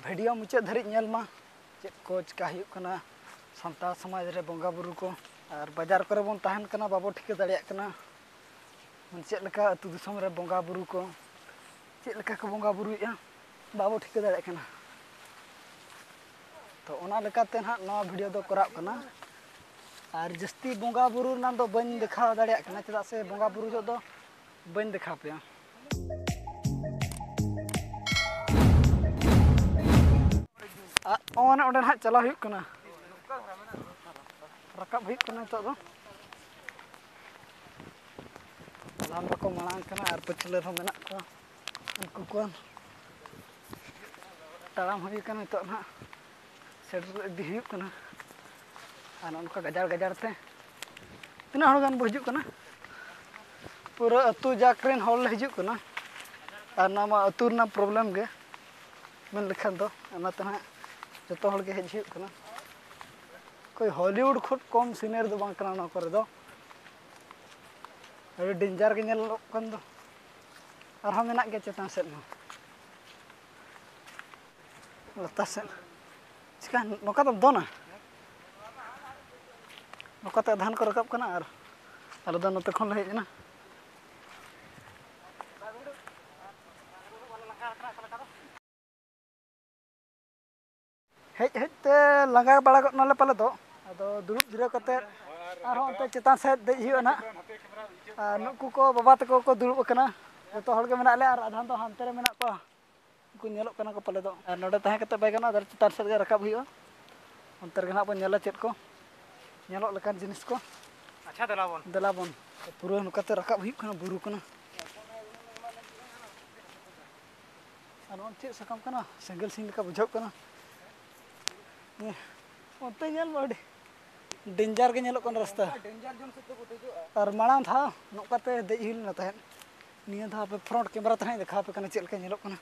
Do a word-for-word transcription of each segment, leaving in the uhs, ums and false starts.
Video ᱢᱩᱪᱟᱹᱫ ᱫᱷᱟᱹᱨᱤᱡ ᱧᱮᱞ ᱢᱟ, ᱪᱮᱫ ᱠᱚ ᱪᱤᱠᱟ ᱦᱩᱭᱩᱜ ᱠᱟᱱᱟ ᱥᱟᱱᱛᱟᱲ ᱥᱚᱢᱟᱡᱽ ᱨᱮ ᱵᱚᱸᱜᱟ ᱵᱩᱨᱩ ᱠᱚ᱾ ᱟᱨ ᱵᱟᱡᱟᱨ ᱠᱚᱨᱮ ᱵᱚᱱ ᱛᱟᱦᱮᱱ ᱠᱟᱱᱟ, ᱵᱟᱵᱚ ᱴᱷᱤᱠᱟᱹ ᱫᱟᱲᱮᱭᱟᱜ ᱠᱟᱱᱟ ᱪᱮᱫ ᱞᱮᱠᱟ ᱟᱹᱛᱩ ᱫᱤᱥᱚᱢ ᱨᱮ ᱵᱚᱸᱜᱟ ᱵᱩᱨᱩ ᱠᱚ, ᱪᱮᱫ ᱞᱮᱠᱟ ᱠᱚ ᱵᱚᱸᱜᱟ ᱵᱩᱨᱩᱭᱮᱫᱼᱟ, ᱵᱟᱵᱚ ᱴᱷᱤᱠᱟᱹ ᱫᱟᱲᱮᱭᱟᱜ ᱠᱟᱱᱟ᱾ ᱛᱚ, ᱚᱱᱟ ᱞᱮᱠᱟᱛᱮ ᱱᱟᱦᱟᱜ ᱱᱚᱣᱟ ᱵᱷᱤᱰᱤᱭᱳ ᱫᱚ ᱠᱚᱨᱟᱣ ᱠᱟᱱᱟ᱾ ᱟᱨ ᱡᱟᱹᱥᱛᱤ ᱵᱚᱸᱜᱟ ᱵᱩᱨᱩ ᱨᱮᱱᱟᱜ ᱫᱚ ᱵᱟᱹᱧ ᱫᱮᱠᱷᱟᱣ ᱫᱟᱲᱮᱭᱟᱜ ᱠᱟᱱᱟ, ᱪᱮᱫᱟᱜ ᱥᱮ ᱵᱚᱸᱜᱟ ᱵᱩᱨᱩ ᱡᱚᱦᱚᱜ ᱫᱚ ᱵᱟᱹᱧ ᱫᱮᱠᱷᱟᱣ ᱯᱮᱭᱟ᱾ ᱟᱨ ᱚᱱᱮ ᱚᱸᱰᱮ ᱱᱟᱦᱟᱜ ᱪᱟᱞᱟᱣ ᱦᱩᱭᱩᱜ ᱠᱟᱱᱟ, ᱨᱟᱠᱟᱵ ᱦᱩᱭᱩᱜ ᱠᱟᱱᱟ ᱱᱤᱛᱚᱜ ᱫᱚ᱾ ᱛᱟᱲᱟᱢ ᱫᱚᱠᱚ ᱢᱟᱲᱟᱝ ᱠᱟᱱᱟ ᱟᱨ ᱯᱟᱹᱪᱷᱞᱟᱹ ᱨᱮᱦᱚᱸ ᱢᱮᱱᱟᱜ ᱠᱚᱣᱟ᱾ ᱩᱱᱠᱩ ᱠᱚ ᱛᱟᱲᱟᱢ ᱦᱩᱭ ᱠᱟᱱᱟ ᱱᱤᱛᱚᱜ ᱱᱟᱦᱟᱜ᱾ ᱥᱮᱴᱮᱨ ᱤᱫᱤ ᱦᱩᱭᱩᱜ ᱠᱟᱱᱟ᱾ ᱟᱨ ᱱᱚᱜᱼᱚ ᱱᱚᱝᱠᱟ ᱜᱟᱡᱟᱲ ᱜᱟᱡᱟᱲ ᱛᱮ ᱛᱤᱱᱟᱹᱜ ᱦᱚᱲ ᱜᱟᱱ ᱵᱚ ᱦᱤᱡᱩᱜ ᱠᱟᱱᱟ, ᱯᱩᱨᱟᱹ ᱟᱹᱛᱩ ᱡᱟᱠ ᱨᱮᱱ ᱦᱚᱲ ᱞᱮ ᱦᱤᱡᱩᱜ ᱠᱟᱱᱟ᱾ ᱟᱨ ᱱᱚᱣᱟ ᱢᱟ ᱟᱹᱛᱩ ᱨᱮᱱᱟᱜ ᱯᱨᱚᱵᱞᱮᱢ ᱜᱮ ᱢᱮᱱ ᱞᱮᱠᱷᱟᱱ ᱫᱚ, ᱚᱱᱟᱛᱮ ᱱᱟᱦᱟᱜ ᱡᱚᱛᱚ ᱦᱚᱲ ᱜᱮ ᱦᱮᱡ ᱦᱩᱭᱩᱜ ᱠᱟᱱᱟ᱾ ᱚᱠᱚᱭ ᱦᱚᱞᱤᱣᱩᱰ ᱠᱷᱚᱱ ᱠᱚᱢ ᱥᱤᱱᱮᱨ ᱫᱚ ᱵᱟᱝ ᱠᱟᱱᱟ ᱱᱚᱣᱟ ᱠᱚᱨᱮ ᱫᱚ᱾ ᱟᱹᱰᱤ ᱰᱮᱧᱡᱟᱨ ᱜᱮ ᱧᱮᱞᱚᱜ ᱠᱟᱱ ᱫᱚ᱾ ᱟᱨᱦᱚᱸ ᱢᱮᱱᱟᱜ ᱜᱮᱭᱟ ᱪᱮᱛᱟᱱ ᱥᱮᱫ ᱦᱚᱸ, ᱞᱟᱛᱟᱨ ᱥᱮᱫ᱾ ᱪᱤᱠᱟ ᱱᱚᱝᱠᱟ ᱫᱚᱢ ᱫᱚᱱᱟ? ᱱᱚᱝᱠᱟᱛᱮ ᱟᱫᱷᱟᱱ ᱠᱚ ᱨᱟᱠᱟᱵ ᱠᱟᱱᱟ ᱟᱨ ᱟᱞᱮ ᱫᱚ ᱱᱚᱛᱮ ᱠᱷᱚᱱ ᱞᱮ ᱦᱮᱡ ᱮᱱᱟ᱾ ᱦᱮᱡ ᱦᱮᱡ ᱛᱮ ᱞᱟᱸᱜᱟ ᱵᱟᱲᱟ ᱜᱚᱫ ᱱᱟᱞᱮ ᱯᱟᱞᱮ ᱫᱚ, ᱟᱫᱚ ᱫᱩᱲᱩᱵ ᱡᱤᱨᱟᱹᱣ ᱠᱟᱛᱮ ᱟᱨᱦᱚᱸ ᱚᱱᱛᱮ ᱪᱮᱛᱟᱱ ᱥᱮᱫ ᱫᱮᱡ ᱦᱩᱭᱩᱜᱼᱟ ᱱᱟᱦᱟᱜ᱾ ᱟᱨ ᱱᱩᱠᱩ ᱠᱚ ᱵᱟᱵᱟ ᱛᱟᱠᱚ ᱠᱚ ᱫᱩᱲᱩᱵ ᱟᱠᱟᱱᱟ, ᱡᱚᱛᱚ ᱦᱚᱲ ᱜᱮ ᱢᱮᱱᱟᱜ ᱞᱮᱭᱟ ᱟᱨ ᱟᱫᱷᱟᱱ ᱫᱚ ᱦᱟᱱᱛᱮ ᱨᱮ ᱢᱮᱱᱟᱜ ᱠᱚᱣᱟ᱾ ᱩᱱᱠᱩ ᱧᱮᱞᱚᱜ ᱠᱟᱱᱟ ᱠᱚ ᱯᱟᱞᱮ ᱫᱚ᱾ ᱟᱨ ᱱᱚᱰᱮ ᱛᱟᱦᱮᱸ ᱠᱟᱛᱮ ᱵᱟᱭ ᱜᱟᱱᱚᱜᱼᱟ, ᱟᱫᱚ ᱪᱮᱛᱟᱱ ᱥᱮᱫ ᱜᱮ ᱨᱟᱠᱟᱵ ᱦᱩᱭᱩᱜᱼᱟ᱾ ᱚᱱᱛᱮ ᱨᱮᱜᱮ ᱱᱟᱦᱟᱜ ᱵᱚᱱ ᱧᱮᱞᱟ ᱪᱮᱫ ᱠᱚ ᱧᱮᱞᱚᱜ ᱞᱮᱠᱟᱱ ᱡᱤᱱᱤᱥ ᱠᱚ᱾ ᱟᱪᱪᱷᱟ, ᱫᱮᱞᱟ ᱵᱚᱱ᱾ ᱫᱮᱞᱟ ᱵᱚᱱ᱾ ᱯᱩᱨᱟᱹ ᱱᱚᱝᱠᱟᱛᱮ ᱨᱟᱠᱟᱵ ᱦᱩᱭᱩᱜ ᱠᱟᱱᱟ ᱵᱩᱨᱩ ᱠᱟᱱᱟ᱾ ᱟᱨ ᱱᱚᱣᱟ ᱪᱮᱫ ᱥᱟᱠᱟᱢ ᱠᱟᱱᱟ? ᱥᱮᱸᱜᱮᱞ ᱥᱤᱝ ᱞᱮᱠᱟ ᱵᱩᱡᱷᱟᱹᱜ ᱠᱟᱱᱟ᱾ ᱦᱮᱸ, ᱚᱱᱛᱮ ᱧᱮᱞ ᱢᱮ, ᱟᱹᱰᱤ ᱰᱮᱧᱡᱟᱨ ᱜᱮ ᱧᱮᱞᱚᱜ ᱠᱟᱱᱟ ᱨᱟᱥᱛᱟ᱾ ᱰᱮᱧᱡᱟᱨ ᱡᱳᱱ ᱥᱮᱫ ᱫᱚ ᱵᱚ ᱫᱮᱡᱚᱜᱼᱟ᱾ ᱟᱨ ᱢᱟᱲᱟᱝ ᱫᱷᱟᱣ ᱱᱚᱝᱠᱟᱛᱮ ᱫᱮᱡ ᱦᱩᱭ ᱞᱮᱱᱟ ᱛᱟᱦᱮᱸᱫ᱾ ᱱᱤᱭᱟᱹ ᱫᱷᱟᱣ ᱟᱯᱮ ᱯᱷᱨᱚᱱᱴ ᱠᱮᱢᱮᱨᱟ ᱛᱮ ᱦᱟᱸᱜ ᱤᱧ ᱫᱮᱠᱷᱟᱣ ᱟᱯᱮ ᱠᱟᱱᱟ ᱪᱮᱫ ᱞᱮᱠᱟ ᱧᱮᱞᱚᱜ ᱠᱟᱱᱟ᱾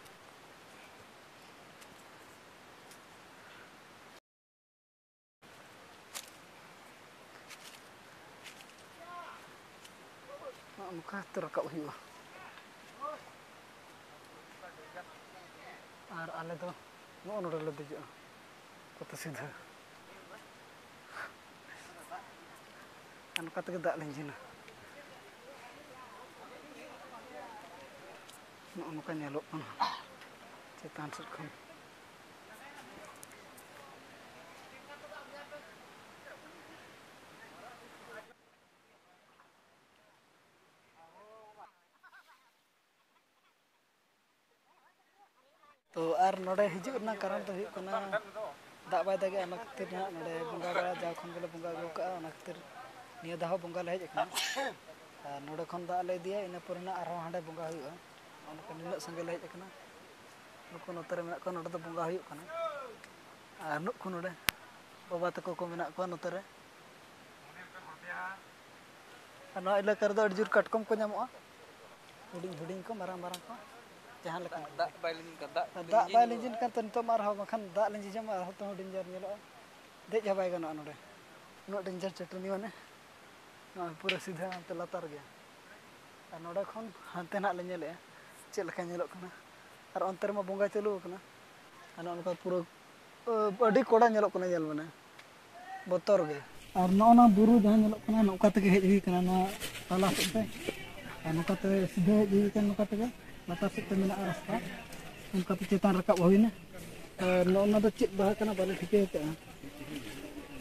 ᱱᱚᱜᱼᱚ ᱱᱚᱝᱠᱟ ᱠᱟᱛᱮ ᱨᱟᱠᱟᱵ ᱦᱩᱭᱩᱜᱼᱟ᱾ ᱟᱨ ᱟᱞᱮ ᱫᱚ ᱱᱚᱜᱼᱚ ᱱᱚᱰᱮ ᱞᱮ ᱫᱮᱡᱚᱜᱼᱟ, ᱠᱚᱛᱚ ᱥᱤᱫᱷᱟᱹ᱾ ᱟᱨ ᱱᱚᱝᱠᱟ ᱛᱮᱜᱮ ᱫᱟᱜ ᱞᱤᱸᱡᱤᱱᱟ᱾ ᱱᱚᱜᱼᱚ ᱱᱚᱝᱠᱟ ᱧᱮᱞᱚᱜ ᱠᱟᱱᱟ ᱪᱮᱛᱟᱱ ᱥᱮᱫ ᱠᱷᱚᱱ᱾ ᱛᱚ ᱟᱨ ᱱᱚᱰᱮ ᱦᱤᱡᱩᱜ ᱨᱮᱱᱟᱜ ᱠᱟᱨᱚᱱ ᱫᱚ ᱦᱩᱭᱩᱜ ᱠᱟᱱᱟ, ᱫᱟᱜ ᱵᱟᱭ ᱫᱟᱜᱮᱜᱼᱟ, ᱚᱱᱟ ᱠᱷᱟᱹᱛᱤᱨ ᱱᱟᱦᱟᱜ ᱱᱚᱰᱮ ᱵᱚᱸᱜᱟ ᱵᱟᱲᱟ ᱡᱟᱣ ᱠᱷᱚᱱ ᱜᱮᱞᱮ ᱵᱚᱸᱜᱟ ᱟᱹᱜᱩ ᱠᱟᱜᱼᱟ, ᱚᱱᱟ ᱠᱷᱟᱹᱛᱤᱨ ᱱᱤᱭᱟᱹ ᱫᱷᱟᱣ ᱦᱚᱸ ᱵᱚᱸᱜᱟ ᱞᱮ ᱦᱮᱡ ᱟᱠᱟᱱᱟ᱾ ᱟᱨ ᱱᱚᱰᱮ ᱠᱷᱚᱱ ᱫᱟᱜ ᱞᱮ ᱤᱫᱤᱭᱟ, ᱤᱱᱟᱹ ᱯᱚᱨᱮ ᱱᱟᱜ ᱟᱨᱦᱚᱸ ᱦᱟᱸᱰᱮ ᱵᱚᱸᱜᱟ ᱦᱩᱭᱩᱜᱼᱟ᱾ ᱚᱱᱠᱟ ᱱᱤᱱᱟᱹᱜ ᱥᱟᱸᱜᱮ ᱞᱮ ᱦᱮᱡ ᱟᱠᱟᱱᱟ᱾ ᱱᱩᱠᱩ ᱱᱚᱛᱮ ᱨᱮ ᱢᱮᱱᱟᱜ ᱠᱚᱣᱟ, ᱱᱚᱰᱮ ᱫᱚ ᱵᱚᱸᱜᱟ ᱦᱩᱭᱩᱜ ᱠᱟᱱᱟ᱾ ᱟᱨ ᱱᱩᱠᱩ ᱱᱚᱰᱮ ᱵᱟᱵᱟ ᱛᱟᱠᱚ ᱠᱚ ᱢᱮᱱᱟᱜ ᱠᱚᱣᱟ ᱱᱚᱛᱮ ᱨᱮ᱾ ᱟᱨ ᱱᱚᱣᱟ ᱮᱞᱟᱠᱟ ᱨᱮᱫᱚ ᱟᱹᱰᱤ ᱡᱳᱨ ᱠᱟᱴᱠᱚᱢ ᱠᱚ ᱧᱟᱢᱚᱜᱼᱟ, ᱦᱩᱰᱤᱧ ᱦᱩᱰᱤᱧ ᱠᱚ, ᱢᱟᱨᱟᱝ ᱢᱟᱨᱟᱝ ᱠᱚ, ᱡᱟᱦᱟᱸ ᱞᱮᱠᱟᱱ ᱠᱚ᱾ ᱫᱟᱜ ᱵᱟᱭ ᱞᱤᱸᱡᱤᱱ ᱠᱟᱱᱟ, ᱫᱟᱜ ᱫᱟᱜ ᱵᱟᱭ ᱞᱤᱸᱡᱤᱱ ᱞᱤᱸᱡᱤᱱ ᱠᱟᱱ ᱛᱮ ᱱᱤᱛᱚᱜ ᱢᱟ ᱟᱨᱦᱚᱸ, ᱵᱟᱠᱷᱟᱱ ᱫᱟᱜ ᱞᱤᱸᱡᱤ ᱡᱚᱢᱟ ᱟᱨᱦᱚᱸ ᱛᱚ ᱦᱩᱰᱤᱧ ᱡᱟᱨ ᱧᱮᱞᱚᱜᱼᱟ, ᱫᱮᱡ ᱦᱚᱸ ᱵᱟᱭ ᱜᱟᱱᱚᱜᱼᱟ ᱱᱚᱰᱮ᱾ ᱩᱱᱟᱹᱜ ᱰᱮᱧᱡᱟᱨ ᱪᱟᱹᱴᱟᱹᱱᱤ ᱢᱟᱱᱮ ᱱᱚᱜᱼᱚᱭ ᱯᱩᱨᱟᱹ ᱥᱤᱫᱷᱟᱹ ᱦᱟᱱᱛᱮ ᱞᱟᱛᱟᱨ ᱜᱮᱭᱟ᱾ ᱟᱨ ᱱᱚᱰᱮ ᱠᱷᱚᱱ ᱦᱟᱱᱛᱮ ᱱᱟᱜ ᱞᱮ ᱧᱮᱞᱮᱜᱼᱟ ᱪᱮᱫ ᱞᱮᱠᱟ ᱧᱮᱞᱚᱜ ᱠᱟᱱᱟ᱾ ᱟᱨ ᱚᱱᱛᱮ ᱨᱮᱢᱟ ᱵᱚᱸᱜᱟ ᱪᱟᱹᱞᱩ ᱟᱠᱟᱱᱟ᱾ ᱟᱨ ᱱᱚᱜᱼᱚ ᱱᱚᱝᱠᱟ ᱯᱩᱨᱟᱹ, ᱟᱹ, ᱟᱹᱰᱤ ᱠᱚᱰᱟ ᱧᱮᱞᱚᱜ ᱠᱟᱱᱟ, ᱧᱮᱞ ᱢᱟᱱᱮ ᱵᱚᱛᱚᱨ ᱜᱮ᱾ ᱟᱨ ᱱᱚᱜᱼᱚ ᱱᱚᱣᱟ ᱵᱩᱨᱩ ᱡᱟᱦᱟᱸ ᱧᱮᱞᱚᱜ ᱠᱟᱱᱟ, ᱱᱚᱝᱠᱟ ᱛᱮᱜᱮ ᱦᱮᱡ ᱦᱩᱭ ᱠᱟᱱᱟ ᱱᱚᱣᱟ ᱛᱟᱞᱟ ᱥᱮᱫ ᱛᱮ᱾ ᱟᱨ ᱱᱚᱝᱠᱟ ᱛᱮ ᱥᱤᱫᱷᱟᱹ ᱦᱮᱡ ᱦᱩᱭ ᱠᱟᱱᱟ, ᱱᱚᱝᱠᱟ ᱛᱮᱜᱮ ᱞᱟᱛᱟᱨ ᱥᱮᱫ ᱛᱮ ᱢᱮᱱᱟᱜᱼᱟ ᱨᱟᱥᱛᱟ, ᱚᱱᱠᱟᱛᱮ ᱪᱮᱛᱟᱱ ᱨᱟᱠᱟᱵ ᱦᱩᱭᱱᱟ᱾ ᱟᱨ ᱱᱚᱜᱼᱚ ᱱᱚᱣᱟ ᱫᱚ ᱪᱮᱫ ᱵᱟᱦᱟ ᱠᱟᱱᱟ ᱵᱟᱞᱮ ᱴᱷᱤᱠᱟᱹ ᱟᱠᱟᱫᱼᱟ,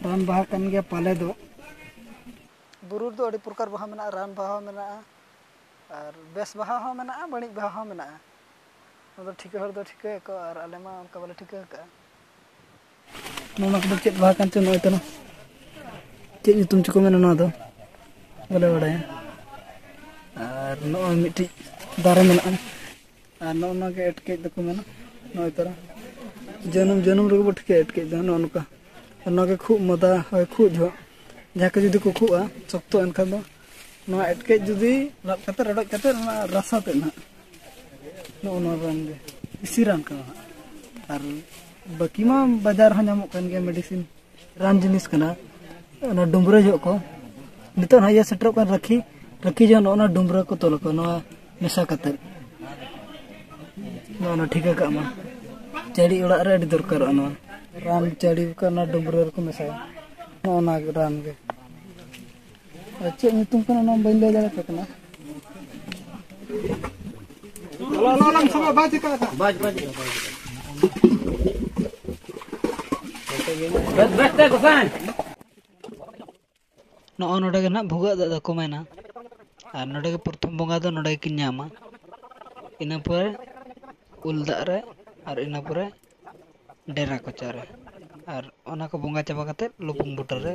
ᱨᱟᱱ ᱵᱟᱦᱟ ᱠᱟᱱ ᱜᱮᱭᱟ ᱯᱟᱞᱮ ᱫᱚ᱾ ᱵᱩᱨᱩ ᱨᱮᱫᱚ ᱟᱹᱰᱤ ᱯᱨᱚᱠᱟᱨ ᱵᱟᱦᱟ ᱢᱮᱱᱟᱜᱼᱟ, ᱨᱟᱱ ᱵᱟᱦᱟ ᱦᱚᱸ ᱢᱮᱱᱟᱜᱼᱟ, ᱟᱨ ᱵᱮᱥ ᱵᱟᱦᱟ ᱦᱚᱸ ᱢᱮᱱᱟᱜᱼᱟ, ᱵᱟᱹᱲᱤᱡ ᱵᱟᱦᱟ ᱦᱚᱸ ᱢᱮᱱᱟᱜᱼᱟ᱾ ᱚᱱᱟ ᱫᱚ ᱴᱷᱤᱠᱟᱹ ᱦᱚᱲ ᱫᱚ ᱴᱷᱤᱠᱟᱹᱭᱟᱠᱚ, ᱟᱨ ᱟᱞᱮ ᱢᱟ ᱚᱱᱠᱟ ᱵᱟᱞᱮ ᱴᱷᱤᱠᱟᱹ ᱟᱠᱟᱫᱼᱟ᱾ ᱱᱚᱣᱟ ᱠᱚᱫᱚ ᱪᱮᱫ ᱵᱟᱦᱟ ᱠᱟᱱ ᱪᱚ, ᱱᱚᱜᱼᱚᱭ ᱛᱟᱞᱟ ᱪᱮᱫ ᱧᱩᱛᱩᱢ ᱪᱚᱠᱚ ᱢᱮᱱᱟ ᱱᱚᱣᱟ ᱫᱚ, ᱵᱟᱞᱮ ᱵᱟᱲᱟᱭᱟ᱾ ᱟᱨ ᱱᱚᱜᱼᱚᱭ ᱢᱤᱫᱴᱤᱡ ᱫᱟᱨᱮ ᱢᱮᱱᱟᱜᱼᱟ, ᱟᱨ ᱱᱚᱜᱼᱚ ᱱᱚᱣᱟ ᱜᱮ ᱮᱴᱠᱮᱡ ᱫᱚᱠᱚ ᱢᱮᱱᱟ᱾ ᱱᱚᱜᱼᱚᱭ ᱛᱟᱞᱟ ᱡᱟᱹᱱᱩᱢ, ᱡᱟᱹᱱᱩᱢ ᱨᱮᱜᱮ ᱵᱚ ᱴᱷᱤᱠᱟᱹᱭᱟ ᱮᱴᱠᱮᱡ ᱫᱚ ᱱᱚᱜᱼᱚ ᱱᱚᱝᱠᱟ᱾ ᱟᱨ ᱱᱚᱣᱟ ᱜᱮ ᱠᱷᱩᱜ ᱢᱟᱫᱟ, ᱦᱳᱭ, ᱠᱷᱩᱜ ᱡᱚᱦᱚᱜ ᱡᱟᱦᱟᱸ ᱠᱚ ᱡᱩᱫᱤ ᱠᱚ ᱠᱷᱩᱜᱼᱟ ᱥᱚᱠᱛᱚ, ᱮᱱᱠᱷᱟᱱ ᱫᱚ ᱱᱚᱣᱟ ᱮᱴᱠᱮᱡ ᱡᱩᱫᱤ ᱞᱟᱫ ᱠᱟᱛᱮ, ᱨᱚᱰᱚᱡ ᱠᱟᱛᱮ ᱚᱱᱟ ᱨᱟᱥᱟ ᱛᱮᱫ ᱱᱟᱦᱟᱜ, ᱱᱚᱜᱼᱚ ᱱᱚᱣᱟ ᱨᱟᱱ ᱜᱮ ᱵᱮᱥᱤ ᱨᱟᱱ ᱠᱟᱱᱟ ᱱᱟᱦᱟᱜ᱾ ᱟᱨ ᱵᱟᱹᱠᱤ ᱢᱟ ᱵᱟᱡᱟᱨ ᱨᱮᱦᱚᱸ ᱧᱟᱢᱚᱜ ᱠᱟᱱ ᱜᱮᱭᱟ, ᱢᱮᱰᱤᱥᱤᱱ ᱨᱟᱱ ᱡᱤᱱᱤᱥ ᱠᱟᱱᱟ᱾ ᱚᱱᱟ ᱰᱩᱢᱵᱽᱨᱟᱹ ᱡᱚᱦᱚᱜ ᱠᱚ, ᱱᱤᱛᱚᱜ ᱱᱟᱦᱟᱜ ᱤᱭᱟᱹ ᱥᱮᱴᱮᱨᱚᱜ ᱠᱟᱱ ᱨᱟᱹᱠᱷᱤ, ᱨᱟᱹᱠᱷᱤ ᱡᱚᱦᱚᱜ ᱱᱚᱜᱼᱚ ᱱᱟ ᱰᱩᱢᱵᱽᱨᱟᱹ ᱠᱚ ᱛᱚᱞ ᱟᱠᱚ, ᱱᱚᱣᱟ ᱢᱮᱥᱟ ᱠᱟᱛᱮ᱾ ᱱᱚᱜᱼᱚ ᱱᱟ ᱴᱷᱤᱠᱟᱹ ᱠᱟᱜ ᱢᱟ᱾ ᱪᱟᱹᱲᱤ ᱚᱲᱟᱜ ᱨᱮ ᱟᱹᱰᱤ ᱫᱚᱨᱠᱟᱨᱚᱜᱼᱟ ᱱᱚᱣᱟ᱾ ᱨᱟᱱ ᱪᱟᱹᱲᱤ ᱠᱚ ᱚᱱᱟ ᱰᱩᱢᱵᱽᱨᱟᱹ ᱨᱮᱠᱚ ᱢᱮᱥᱟᱭᱟ, ᱱᱚᱜᱼᱚ ᱱᱚᱣᱟ ᱨᱟᱱ ᱜᱮ᱾ ᱟᱨ ᱪᱮᱫ ᱧᱩᱛᱩᱢ ᱠᱟᱱᱟ ᱚᱱᱟ ᱵᱟᱹᱧ ᱞᱟᱹᱭ ᱫᱟᱲᱮᱭᱟᱯᱮ ᱠᱟᱱᱟ᱾ ᱱᱚᱜᱼᱚ ᱱᱚᱰᱮ ᱜᱮ ᱱᱟᱦᱟᱜ ᱵᱷᱩᱜᱟᱹᱜ ᱫᱟᱜ ᱫᱚᱠᱚ ᱢᱮᱱᱟ᱾ ᱟᱨ ᱱᱚᱰᱮ ᱜᱮ ᱯᱨᱚᱛᱷᱚᱢ ᱵᱚᱸᱜᱟ ᱫᱚ ᱱᱚᱰᱮ ᱜᱮᱠᱤᱱ ᱧᱟᱢᱟ᱾ ᱤᱱᱟᱹ ᱯᱚᱨᱮ ᱩᱞ ᱫᱟᱜ ᱨᱮ, ᱟᱨ ᱤᱱᱟᱹ ᱯᱚᱨᱮ ᱰᱮᱨᱟ ᱠᱚᱪᱟ ᱨᱮ᱾ ᱟᱨ ᱚᱱᱟ ᱠᱚ ᱵᱚᱸᱜᱟ ᱪᱟᱵᱟ ᱠᱟᱛᱮ ᱞᱩᱯᱩᱝ ᱵᱩᱴᱟᱹ ᱨᱮ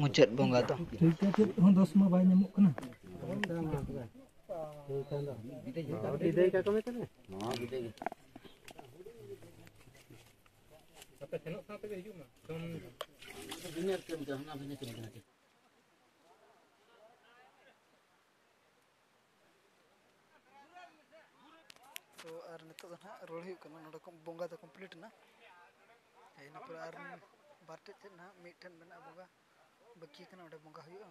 ᱢᱩᱪᱟᱹᱫ ᱵᱚᱸᱜᱟ ᱫᱚ᱾ ᱴᱷᱤᱠ ᱜᱮᱭᱟ, ᱪᱮᱫ ᱦᱚᱸ ᱫᱚᱥ ᱢᱟ ᱵᱟᱭ ᱧᱟᱢᱚᱜ ᱠᱟᱱᱟ᱾ ᱵᱤᱫᱟᱹᱭ ᱠᱟᱠᱚ ᱢᱮ ᱛᱚᱵᱮ᱾ ᱱᱚᱣᱟ ᱵᱤᱫᱟᱹᱭ ᱜᱮ᱾ ᱟᱯᱮ ᱥᱮᱱᱚᱜ ᱥᱟᱶ ᱛᱮᱜᱮ ᱦᱤᱡᱩᱜ ᱢᱟ᱾ ᱡᱚᱢ ᱵᱷᱤᱱᱟᱹ ᱠᱟᱹᱢᱤ ᱠᱟᱱᱟ, ᱚᱱᱟ ᱵᱷᱤᱱᱟᱹ ᱠᱟᱹᱢᱤ ᱠᱟᱱᱟ᱾ ᱛᱚ, ᱟᱨ ᱱᱤᱛᱚᱜ ᱫᱚ ᱱᱟᱦᱟᱜ ᱨᱩᱣᱟᱹᱲ ᱦᱩᱭᱩᱜ ᱠᱟᱱᱟ᱾ ᱱᱚᱰᱮ ᱠᱷᱚᱱ ᱵᱚᱸᱜᱟ ᱫᱚ complete ᱮᱱᱟ᱾ ᱤᱱᱟᱹ ᱯᱚᱨᱮ ᱟᱨ ᱵᱟᱨ ᱴᱷᱮᱡ ᱪᱮᱫ ᱱᱟᱦᱟᱜ ᱢᱤᱫᱴᱷᱮᱱ ᱢᱮᱱᱟᱜᱼᱟ ᱵᱚᱸᱜᱟ, ᱵᱟᱹᱠᱤ ᱠᱟᱱᱟ, ᱚᱸᱰᱮ ᱵᱚᱸᱜᱟ ᱦᱩᱭᱩᱜᱼᱟ᱾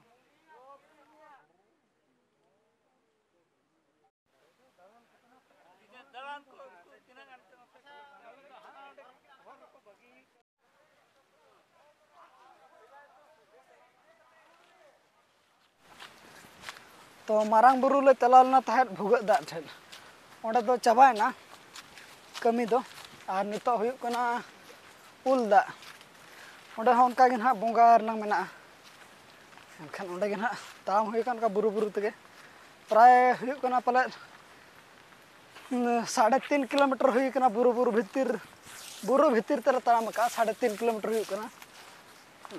ᱛᱚ, ᱢᱟᱨᱟᱝ ᱵᱩᱨᱩ ᱞᱮ ᱪᱟᱞᱟᱣ ᱞᱮᱱᱟ ᱛᱟᱦᱮᱸᱫ ᱵᱷᱩᱜᱟᱹᱜ ᱫᱟᱜ ᱴᱷᱮᱱ, ᱚᱸᱰᱮ ᱫᱚ ᱪᱟᱵᱟᱭᱮᱱᱟ ᱠᱟᱹᱢᱤ ᱫᱚ᱾ ᱟᱨ ᱱᱤᱛᱚᱜ ᱦᱩᱭᱩᱜ ᱠᱟᱱᱟ ᱩᱞ ᱫᱟᱜ, ᱚᱸᱰᱮ ᱦᱚᱸ ᱚᱱᱠᱟ ᱜᱮ ᱱᱟᱦᱟᱜ ᱵᱚᱸᱜᱟ ᱨᱮᱱᱟᱜ ᱢᱮᱱᱟᱜᱼᱟ᱾ ᱮᱱᱠᱷᱟᱱ ᱚᱸᱰᱮ ᱜᱮ ᱱᱟᱦᱟᱜ ᱛᱟᱲᱟᱢ ᱦᱩᱭ ᱟᱠᱟᱱ, ᱚᱱᱠᱟ ᱵᱩᱨᱩ ᱵᱩᱨᱩ ᱛᱮᱜᱮ ᱯᱨᱟᱭ ᱦᱩᱭᱩᱜ ᱠᱟᱱᱟ ᱯᱟᱞᱮᱫ ᱥᱟᱲᱮ ᱛᱤᱱ ᱠᱤᱞᱳᱢᱤᱴᱟᱨ ᱦᱩᱭ ᱠᱟᱱᱟ, ᱵᱩᱨᱩ, ᱵᱩᱨᱩ ᱵᱷᱤᱛᱤᱨ, ᱵᱩᱨᱩ ᱵᱷᱤᱛᱤᱨ ᱛᱮᱞᱮ ᱛᱟᱲᱟᱢ ᱟᱠᱟᱫᱼᱟ, ᱥᱟᱲᱮ ᱛᱤᱱ ᱠᱤᱞᱳᱢᱤᱴᱟᱨ ᱦᱩᱭᱩᱜ ᱠᱟᱱᱟ᱾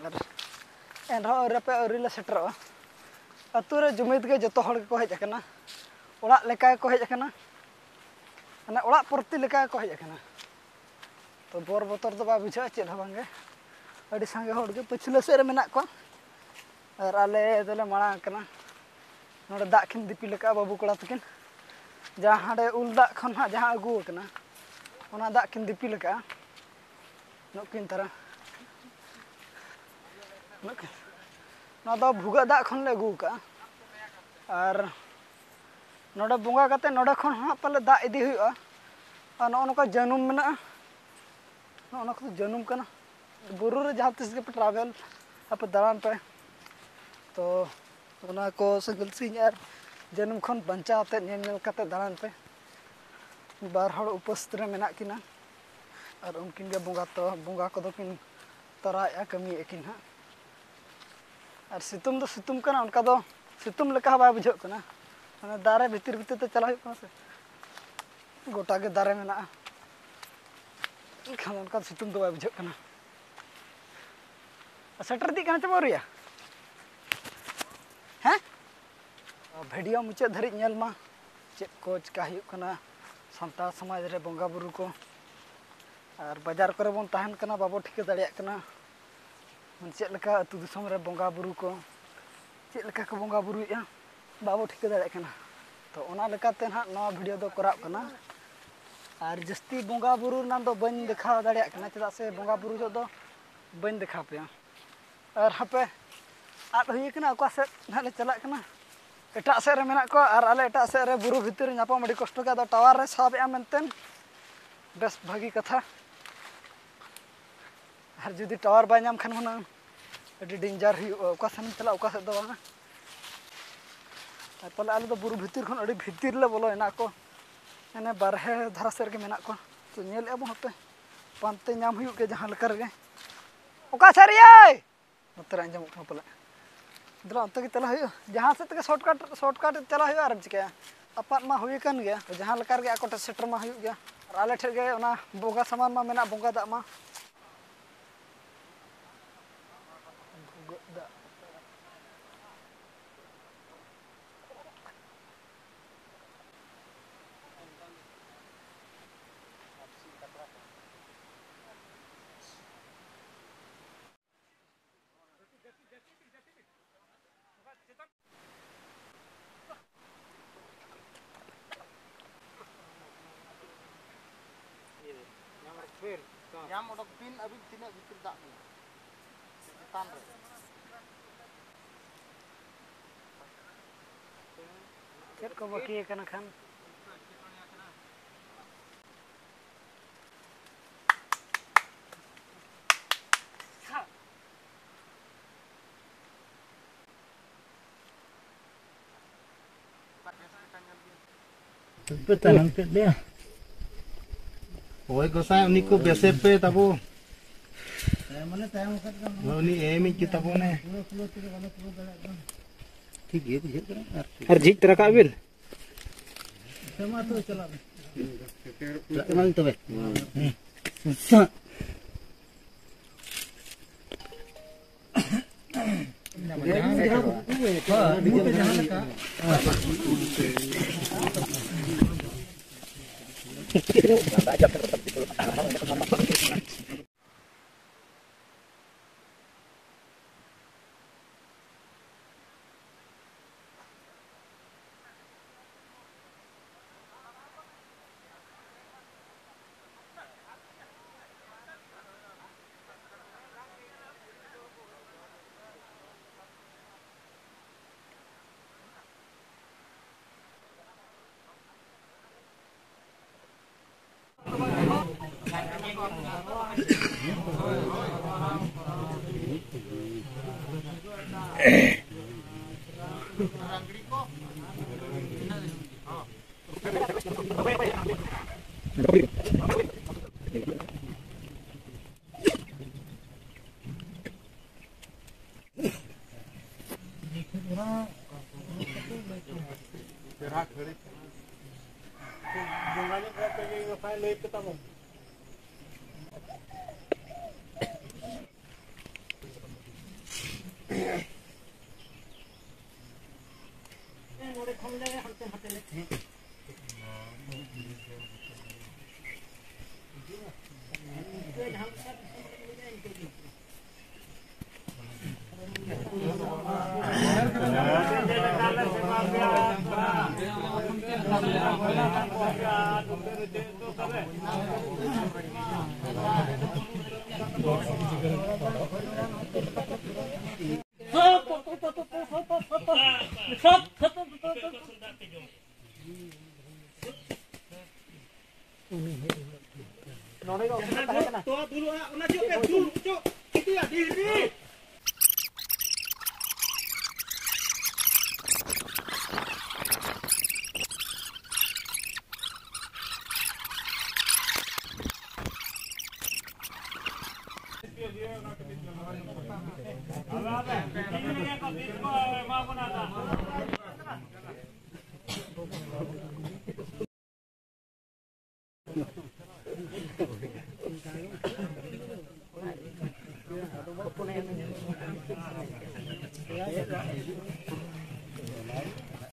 ᱟᱨ ᱮᱱᱨᱮᱦᱚᱸ ᱟᱹᱣᱨᱤ ᱯᱮ, ᱟᱹᱣᱨᱤ ᱞᱮ ᱥᱮᱴᱮᱨᱚᱜᱼᱟ᱾ ᱟᱹᱛᱩ ᱨᱮ ᱡᱩᱢᱤᱫ ᱜᱮ ᱡᱚᱛᱚ ᱦᱚᱲ ᱜᱮᱠᱚ ᱦᱮᱡ ᱟᱠᱟᱱᱟ, ᱚᱲᱟᱜ ᱞᱮᱠᱟ ᱜᱮᱠᱚ ᱦᱮᱡ ᱟᱠᱟᱱᱟ, ᱢᱟᱱᱮ ᱚᱲᱟᱜ ᱯᱨᱚᱛᱤ ᱞᱮᱠᱟ ᱜᱮᱠᱚ ᱦᱮᱡ ᱟᱠᱟᱱᱟ᱾ ᱛᱚ, ᱵᱚᱨ ᱵᱚᱛᱚᱨ ᱫᱚ ᱵᱟᱭ ᱵᱩᱡᱷᱟᱹᱜᱼᱟ ᱪᱮᱫ ᱦᱚᱸ ᱵᱟᱝᱜᱮ᱾ ᱟᱹᱰᱤ ᱥᱟᱸᱜᱮ ᱦᱚᱲ ᱜᱮ ᱯᱟᱹᱪᱷᱞᱟᱹ ᱥᱮᱫ ᱨᱮ ᱢᱮᱱᱟᱜ ᱠᱚᱣᱟ, ᱟᱨ ᱟᱞᱮ ᱫᱚᱞᱮ ᱢᱟᱲᱟᱝ ᱟᱠᱟᱱᱟ᱾ ᱱᱚᱰᱮ ᱫᱟᱜ ᱠᱤᱱ ᱫᱤᱯᱤᱞ ᱟᱠᱟᱫᱼᱟ ᱵᱟᱹᱵᱩ ᱠᱚᱲᱟ ᱛᱟᱹᱠᱤᱱ, ᱡᱟᱦᱟᱸ ᱦᱟᱸᱰᱮ ᱩᱞ ᱫᱟᱜ ᱠᱷᱚᱱ ᱦᱟᱸᱜ ᱡᱟᱦᱟᱸ ᱟᱹᱜᱩ ᱟᱠᱟᱱᱟ, ᱚᱱᱟ ᱫᱟᱜ ᱠᱤᱱ ᱫᱤᱯᱤᱞ ᱟᱠᱟᱫᱼᱟ᱾ ᱱᱩᱠᱤᱱ ᱛᱟᱨᱟ, ᱱᱩᱠᱤᱱ, ᱱᱚᱣᱟ ᱫᱚ ᱵᱷᱩᱜᱟᱹᱜ ᱫᱟᱜ ᱠᱷᱚᱱ ᱞᱮ ᱟᱹᱜᱩ ᱟᱠᱟᱫᱼᱟ᱾ ᱟᱨ ᱱᱚᱰᱮ ᱵᱚᱸᱜᱟ ᱠᱟᱛᱮ ᱱᱚᱰᱮ ᱠᱷᱚᱱ ᱦᱚᱸ ᱦᱟᱸᱜ ᱯᱟᱞᱮ ᱫᱟᱜ ᱤᱫᱤ ᱦᱩᱭᱩᱜᱼᱟ᱾ ᱟᱨ ᱱᱚᱜᱼᱚ ᱱᱚᱝᱠᱟ ᱡᱟᱹᱱᱩᱢ ᱢᱮᱱᱟᱜᱼᱟ᱾ ᱱᱚᱜᱼᱚ ᱱᱚᱣᱟ ᱠᱚᱫᱚ ᱡᱟᱹᱱᱩᱢ ᱠᱟᱱᱟ᱾ ᱵᱩᱨᱩ ᱨᱮ ᱡᱟᱦᱟᱸ ᱛᱤᱥ ᱜᱮᱯᱮ ᱴᱨᱟᱵᱷᱮᱞ, ᱟᱯᱮ ᱫᱟᱬᱟᱱ ᱯᱮ, ᱛᱚ ᱚᱱᱟ ᱠᱚ ᱥᱮᱸᱜᱮᱞ ᱥᱤᱧ ᱟᱨ ᱡᱟᱹᱱᱩᱢ ᱠᱷᱚᱱ ᱵᱟᱧᱪᱟᱣ ᱠᱟᱛᱮ, ᱧᱮᱞ ᱧᱮᱞ ᱠᱟᱛᱮ ᱫᱟᱬᱟᱱ ᱯᱮ᱾ ᱵᱟᱨ ᱦᱚᱲ ᱩᱯᱟᱹᱥ ᱨᱮ ᱢᱮᱱᱟᱜ ᱠᱤᱱᱟ ᱟᱨ ᱩᱱᱠᱤᱱ ᱜᱮ ᱵᱚᱸᱜᱟ ᱛᱚ, ᱵᱚᱸᱜᱟ ᱠᱚᱫᱚ ᱠᱤᱱ ᱛᱟᱨᱟᱭᱮᱫᱼᱟ, ᱠᱟᱹᱢᱤᱭᱮᱫᱼᱟ ᱠᱤᱱ ᱦᱟᱸᱜ᱾ ᱟᱨ ᱥᱤᱛᱩᱝ ᱫᱚ ᱥᱤᱛᱩᱝ ᱠᱟᱱᱟ, ᱚᱱᱠᱟ ᱫᱚ ᱥᱤᱛᱩᱝ ᱞᱮᱠᱟ ᱦᱚᱸ ᱵᱟᱭ ᱵᱩᱡᱷᱟᱹᱜ ᱠᱟᱱᱟ᱾ ᱢᱟᱱᱮ ᱫᱟᱨᱮ ᱵᱷᱤᱛᱤᱨ ᱵᱷᱤᱛᱤᱨ ᱛᱮ ᱪᱟᱞᱟᱜ ᱦᱩᱭᱩᱜ ᱠᱟᱱᱟ ᱥᱮ, ᱜᱚᱴᱟ ᱜᱮ ᱫᱟᱨᱮ ᱢᱮᱱᱟᱜᱼᱟ, ᱮᱱᱠᱷᱟᱱ ᱚᱱᱠᱟ ᱥᱤᱛᱩᱝ ᱫᱚ ᱵᱟᱭ ᱵᱩᱡᱷᱟᱹᱜ ᱠᱟᱱᱟ᱾ ᱥᱮᱴᱮᱨ ᱤᱫᱤᱜ ᱠᱟᱱᱟ ᱪᱮ ᱵᱟᱝ ᱟᱹᱣᱨᱤᱭᱟ? ᱦᱮᱸ? ᱵᱷᱤᱰᱤᱭᱳ ᱢᱩᱪᱟᱹᱫ ᱫᱷᱟᱹᱨᱤᱡ ᱧᱮᱞ ᱢᱟ, ᱪᱮᱫ ᱠᱚ ᱪᱤᱠᱟ ᱦᱩᱭᱩᱜ ᱠᱟᱱᱟ ᱥᱟᱱᱛᱟᱲ ᱥᱚᱢᱟᱡᱽ ᱨᱮ, ᱵᱚᱸᱜᱟ ᱵᱩᱨᱩ ᱠᱚ᱾ ᱟᱨ ᱵᱟᱡᱟᱨ ᱠᱚᱨᱮ ᱵᱚᱱ ᱛᱟᱦᱮᱱ ᱠᱟᱱᱟ, ᱵᱟᱵᱚ ᱴᱷᱤᱠᱟᱹ ᱫᱟᱲᱮᱭᱟᱜ ᱠᱟᱱᱟ ᱪᱮᱫ ᱞᱮᱠᱟ ᱟᱹᱛᱩ ᱫᱤᱥᱚᱢ ᱨᱮ ᱵᱚᱸᱜᱟ ᱵᱩᱨᱩ ᱠᱚ, ᱪᱮᱫ ᱞᱮᱠᱟ ᱠᱚ ᱵᱚᱸᱜᱟ ᱵᱩᱨᱩᱭᱮᱫᱼᱟ, ᱵᱟᱵᱚ ᱴᱷᱤᱠᱟᱹ ᱫᱟᱲᱮᱭᱟᱜ ᱠᱟᱱᱟ᱾ ᱛᱚ ᱚᱱᱟ ᱞᱮᱠᱟᱛᱮ ᱱᱟᱦᱟᱜ ᱱᱚᱣᱟ ᱵᱷᱤᱰᱤᱭᱳ ᱫᱚ ᱠᱚᱨᱟᱜ ᱠᱟᱱᱟ᱾ ᱟᱨ ᱡᱟᱹᱥᱛᱤ ᱵᱚᱸᱜᱟ ᱵᱩᱨᱩ ᱨᱮᱱᱟᱜ ᱫᱚ ᱵᱟᱹᱧ ᱫᱮᱠᱷᱟᱣ ᱫᱟᱲᱮᱭᱟᱜ ᱠᱟᱱᱟ, ᱪᱮᱫᱟᱜ ᱥᱮ ᱵᱚᱸᱜᱟ ᱵᱩᱨᱩ ᱡᱚᱦᱚᱜ ᱫᱚ ᱵᱟᱹᱧ ᱫᱮᱠᱷᱟᱣ ᱯᱮᱭᱟ᱾ ᱟᱨ ᱦᱟᱯᱮ, ᱟᱫ ᱦᱩᱭ ᱠᱟᱱᱟ, ᱚᱠᱟ ᱥᱮᱫ ᱱᱟᱦᱟᱜ ᱞᱮ ᱪᱟᱞᱟᱜ ᱠᱟᱱᱟ᱾ ᱮᱴᱟᱜ ᱥᱮᱫ ᱨᱮ ᱢᱮᱱᱟᱜ ᱠᱚᱣᱟ ᱟᱨ ᱟᱞᱮ ᱮᱴᱟᱜ ᱥᱮᱫ ᱨᱮ, ᱵᱩᱨᱩ ᱵᱷᱤᱛᱤᱨ ᱨᱮ ᱧᱟᱯᱟᱢ ᱟᱹᱰᱤ ᱠᱚᱥᱴᱚ ᱜᱮ, ᱟᱫᱚ ᱴᱟᱣᱟᱨ ᱨᱮ ᱥᱟᱵᱮᱜᱼᱟ ᱢᱮᱱᱛᱮ ᱵᱮᱥ ᱵᱷᱟᱹᱜᱤ ᱠᱟᱛᱷᱟ᱾ ᱟᱨ ᱡᱩᱫᱤ ᱴᱟᱣᱟᱨ ᱵᱟᱭ ᱧᱟᱢ ᱠᱷᱟᱱ ᱦᱩᱱᱟᱹᱝ ᱟᱹᱰᱤ ᱰᱮᱧᱡᱟᱨ ᱦᱩᱭᱩᱜᱼᱟ, ᱚᱠᱟ ᱥᱮᱱ ᱮᱢ ᱪᱟᱞᱟᱜᱼᱟ, ᱚᱠᱟ ᱥᱮᱫ ᱫᱚ ᱵᱟᱝᱟ᱾ ᱟᱨ ᱯᱟᱞᱮ ᱟᱞᱮ ᱫᱚ ᱵᱩᱨᱩ ᱵᱷᱤᱛᱤᱨ ᱠᱷᱚᱱ ᱟᱹᱰᱤ ᱵᱷᱤᱛᱤᱨ ᱞᱮ ᱵᱚᱞᱚᱭᱮᱱᱟ, ᱟᱠᱚ ᱢᱟᱱᱮ ᱵᱟᱨᱦᱮ ᱫᱷᱟᱨᱟ ᱥᱮᱫ ᱨᱮᱜᱮ ᱢᱮᱱᱟᱜ ᱠᱚᱣᱟ᱾ ᱛᱚ ᱧᱮᱞᱮᱫᱼᱟ ᱵᱚᱱ, ᱦᱟᱯᱮ ᱯᱟᱱᱛᱮ ᱧᱟᱢ ᱦᱩᱭᱩᱜ ᱜᱮᱭᱟ ᱡᱟᱦᱟᱸ ᱞᱮᱠᱟ ᱨᱮᱜᱮ᱾ ᱚᱠᱟ ᱥᱮᱫ ᱨᱮᱭᱟᱭ? ᱱᱚᱛᱮ ᱨᱮ ᱟᱸᱡᱚᱢᱚᱜ ᱠᱟᱱᱟ ᱯᱟᱞᱮ᱾ ᱫᱮᱞᱟ ᱚᱱᱛᱮ ᱜᱮ ᱪᱟᱞᱟᱜ ᱦᱩᱭᱩᱜᱼᱟ, ᱡᱟᱦᱟᱸ ᱥᱮᱫ ᱛᱮᱜᱮ ᱥᱚᱨᱴᱠᱟᱴ, ᱥᱚᱨᱴᱠᱟᱴ ᱪᱟᱞᱟᱜ ᱦᱩᱭᱩᱜᱼᱟ᱾ ᱟᱨ ᱮᱢ ᱪᱤᱠᱟᱹᱭᱟ, ᱟᱯᱟᱛ ᱢᱟ ᱦᱩᱭ ᱟᱠᱟᱱ ᱜᱮᱭᱟ, ᱡᱟᱦᱟᱸ ᱞᱮᱠᱟ ᱨᱮᱜᱮ ᱟᱠᱚ ᱴᱷᱮᱱ ᱥᱮᱴᱮᱨ ᱢᱟ ᱦᱩᱭᱩᱜ ᱜᱮᱭᱟ᱾ ᱟᱨ ᱟᱞᱮ ᱴᱷᱮᱱ ᱜᱮ ᱚᱱᱟ ᱵᱚᱸᱜᱟ ᱥᱟᱢᱟᱱ ᱢᱟ ᱢᱮᱱᱟᱜ, ᱵᱚᱸᱜᱟ ᱫᱟᱜ ᱢᱟ᱾ ᱵᱷᱩᱜᱟᱹᱜ ᱫᱟᱜ᱾ ᱧᱟᱢ ᱚᱰᱚᱠ ᱵᱤᱱ ᱟᱹᱵᱤᱱ ᱛᱤᱱᱟᱹᱜ ᱵᱷᱤᱛᱤᱨ ᱫᱟᱜ ᱢᱮᱱᱟᱜᱼᱟ ᱪᱮᱛᱟᱱ ᱨᱮ᱾ ᱪᱮᱫ ᱠᱚ ᱵᱟᱹᱠᱤ ᱟᱠᱟᱱᱟ ᱠᱷᱟᱱ? ᱯᱮ ᱛᱟᱭᱱᱚᱢ ᱠᱮᱫ ᱞᱮᱭᱟ᱾ ᱦᱳᱭ ᱜᱚᱸᱥᱟᱭ, ᱩᱱᱤ ᱠᱚ ᱵᱮᱥᱮ ᱯᱮ ᱛᱟᱵᱚ᱾ ᱦᱳᱭ, ᱩᱱᱤ ᱮᱢᱤᱡ ᱜᱮ ᱛᱟᱵᱚᱱᱮ᱾ ᱴᱷᱤᱠ ᱜᱮ ᱵᱩᱡᱷᱟᱹᱜ ᱠᱟᱱᱟ᱾ ᱟᱨ ᱟᱨ ᱡᱷᱤᱡ ᱛᱚᱨᱟ ᱠᱟᱜ ᱵᱤᱱ᱾ ᱪᱟᱞᱟᱜ ᱠᱟᱱᱟᱞᱤᱧ ᱛᱚᱵᱮ᱾ ᱱᱚᱰᱮ ᱜᱮ ᱚᱯᱷᱤᱥ ᱛᱟᱦᱮᱸ ᱠᱟᱱᱟ᱾ ᱛᱚᱣᱟ ᱫᱩᱞᱩᱜᱼᱟ, ᱚᱱᱟ ᱪᱮᱫ ᱯᱮ ᱫᱩᱞ ᱦᱚᱪᱚ ᱠᱮᱫᱮᱭᱟ ᱰᱤᱦᱨᱤ?